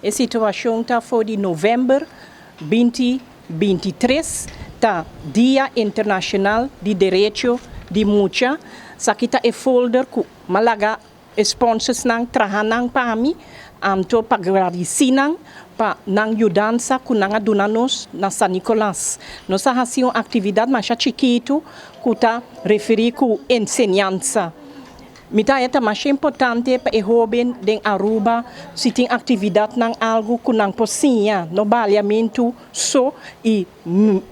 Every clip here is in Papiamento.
E situacion ta for di november 2023, ta Dia Internacional di Derecho di Mucha. Esaki ta e folder cu m'a laga sponsors nan traha nan pa mi, anto pa gradici nan pa nan yudansa cu nan a duna nos na San Nicolas. Nos a haci un actividad mas chikito cu ta referi cu enseñansa. Mi ta haya mas importante pa e hoben di Aruba si tin actividad nan algo cu nan por siña, no baliamento so y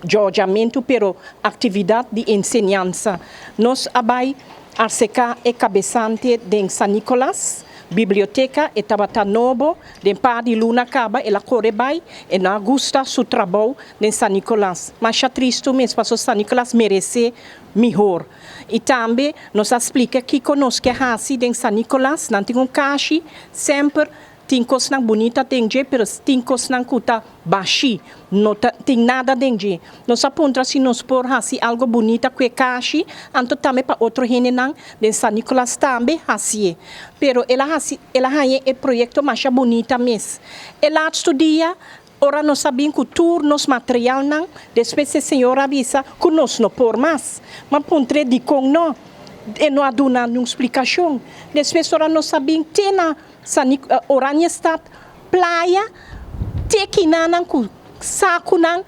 jojamento, pero actividad di enseñansa. Nos a bay acerca e cabesante di San Nicolas, biblioteca, e tabata nobo, den par di luna caba, el a core bay, e no a gusta su trabou di San Nicolas. Mas ta tristo mes, paso San Nicolas merece mihor. Y tambe nos a splica cu nos kier haci den San Nicolas, nan tin un cashi, semper tin cos bunita den dje, pero tin cos cu ta bashi, no tin nada den dje. Nos a puntra si nos por haci algo bunita cu e cashi, anto tambe pa otro hende nan, den San Nicolas tambe haci. Pero el a haci, el a haña e proyecto mas bunita mes. El a studia. Ora nos a bin cu tur nos material nan, despues e señora a bisa cu nos no por mas. M'a puntr'e di con no, e no a duna un splicacion. Despues ora nos a bin te na Oranjestad, Playa, te akinan cu saco nan,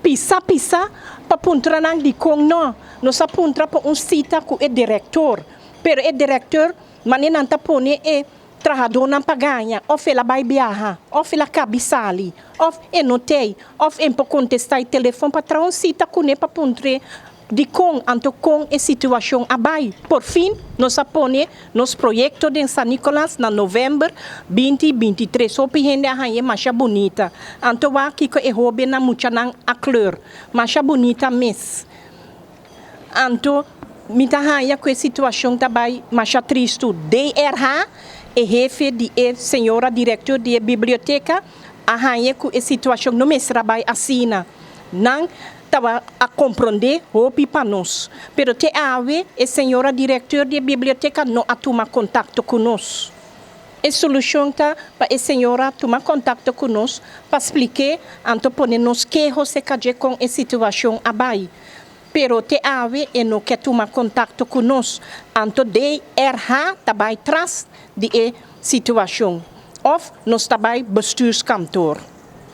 pisa pisa, pa puntra nan di con no. Nos a puntra pa un cita cu e director, pero e director, mane nan ta pone e trahador nan pa gaña, of el a bay biaha, of el a caba sali, of e no t'ey, of e no por contesta e telefon pa traha un cita cu ne pa puntr'e di con anto con e situacion a bay. Por fin, nos a pone nos proyecto di San Nicolas na november 2023. Hopi hende a haña masha bunita. Anto aki e hoben nan muchanan a kleur. Masha bunita mes. Anto, mi ta haya cu e situacion ta bay masha tristo. DRH, e hefe di e señora director di biblioteca, a haya cu e situacion no mester bay asina. Nan taba a comprende hopi pa nos. Pero te awe, e señora director di biblioteca no a tuma contacto cu nos. E solucion ta pa e señora tuma contacto cu nos pa splica, anto pone nos keho se kaje con e situacion a bay. Pero te awe e no kier tuma contacto cu nos. Anto DRH ta bay tras di e situacion. Of nos ta bay bestuurskantoor.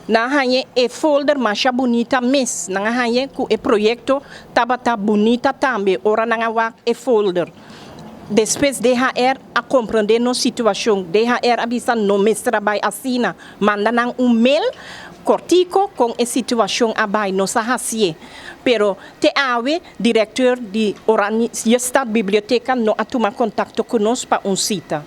Nan a haña e folder masha bunita mes. Nan a haña cu e proyecto tabata bunita tambe. Ora nan a wak e folder. Despues DHR a comprende nos situacion. DHR a bisa no mester bay asina. Manda nan un mail cortico con e situacion a bay nos a haci'e. Pero te awe director di Oranjestad Biblioteca no a tuma contacto cu nos pa un cita.